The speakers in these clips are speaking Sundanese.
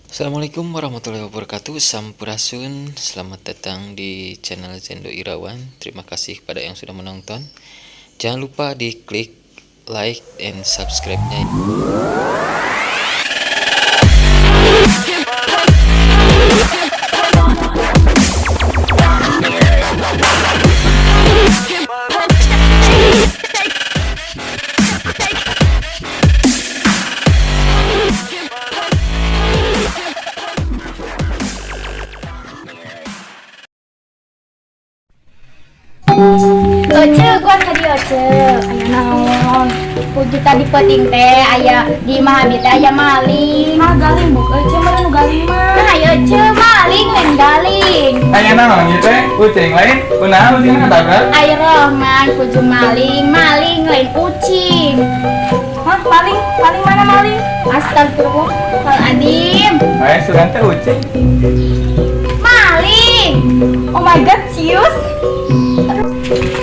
Assalamualaikum warahmatullahi wabarakatuh. Sampurasun. Selamat datang di channel Zendo Irawan. Terima kasih kepada yang sudah menonton. Jangan lupa diklik like and subscribe-nya. Ece, gua tadi Ece, aya naon? Puji tadi peuting teh aya di imah abi teh aya maling. Ah, galing buk Ece mah nu galing mah. Nah, aya Ece maling lain galing. Aya naon ieu teh? Ucing lain? Kunaon ucing katabrak? Aya Rohman puju maling, maling lain ucing. Hah, maling? Maling mana maling? Astagfirullahaladzim. Aya sugan teh ucing. Maling. Oh my God, cius.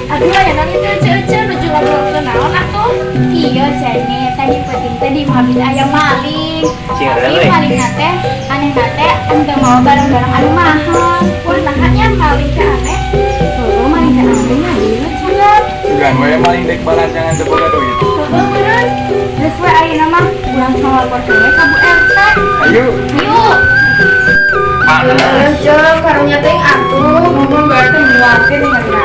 Aduh, aya naon itu Ece Ece nuju ngobrolkeun naon atuh? Iya, Cene, tadi peuting teh di imah abi teh aya maling. Tapi maling teh aneh teh ente mau barang-barang anu mahal. Wah, naha nya maling teh aneh. Heuh, maling teh aneh mah ieu cenah. Sugan we maling dek balanjangan teu boga duit. Heuh, meureun. Geus we ayeuna mah urang ngalaporkeun we ka Bu RT. Ayo. Yuk. Ece, karunya teh atuh. Ngomong berarti nguatin dengan teh.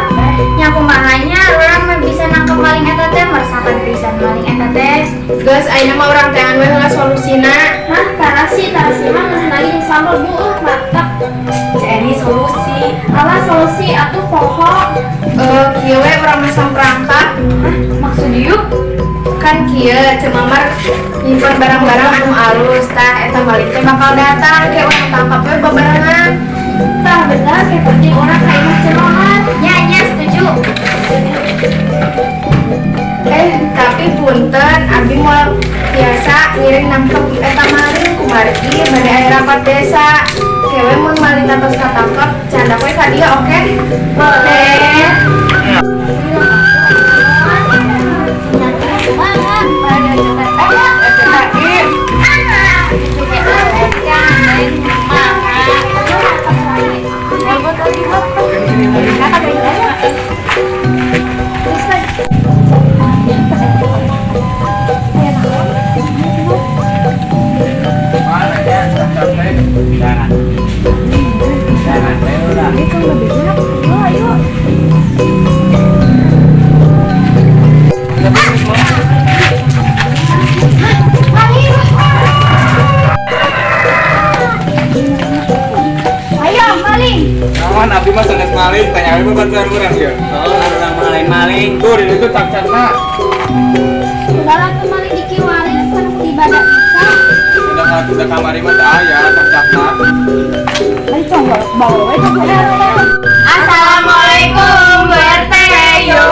Nya kumaha nya urang mah bisa nangkep maling eta teh, meresahkan pisan maling eta teh. Geus ayeuna mah urang teangan we heula solusina. Hah, tarasi, tarasi mah ngeunah lagi jeung sambal bu, mantap. Ceni solusi. Alah solusi atuh poho. Eh, kieu we urang masang perangkap. Hah, maksud dieu? Kan kieu Ceu Mamar nyimpen barang-barang anu alus tah eta maling teh bakal datang ke urang tangkap we babarengan. Tah bener kayak penting urang ka imah Ceu Mamar. Nya nya setuju. Eh, tapi punten abi moal biasa ngiring nangkep eta maling kumargi bade aya rapat desa. Kewe mun maling tos katangkep candak we ka dieu, oke? Boleh. Mana ya? Sampai. Jangan. Jangan we ulah. Ayo, ayo. Ayo maling. Naon abdi mah sanes maling, tanya we babaturan urang ieu. Oh, urang maling-maling. Tuh di ditu cak-cakna. Udahlah tuh maling dikiwari kan ibadah bisa. Udah kalau udah kamari mah teu aya cak-cakna. Ayo coba bawa we ka Bu RT. Assalamualaikum Bu RT, yo.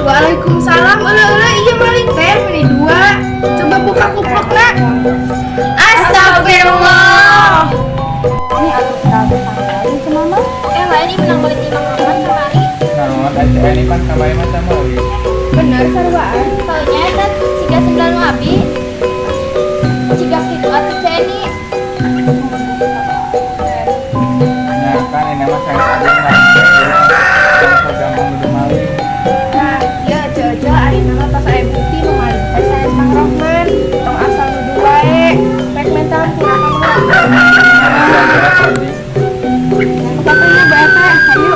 Waalaikumsalam. Euleuh eueuh ieu maling teh meni dua. Coba buka kuplukna. Astagfirullah. Ini atuh seratus tanggalin Ceu Mamar. Eh lain ini menang balik imah Mamar kamari. Naon aya ini pan kamari mah teu meuli. Bener saruaan. Taunya eta siga sendal nu abi. Siga kitu atuh Ceni. Nya kan ini mah sanes abdi maling teh. Jadi mah gampang nuduh maling. Nah, ieu Ece ayeuna mah tos aya bukti nu maling teh sanes Mang Rohman. Tong asal nuduh wae. Rek mental kumaha mah. Jelas tadi. Kepatunya Bu RT, ayo.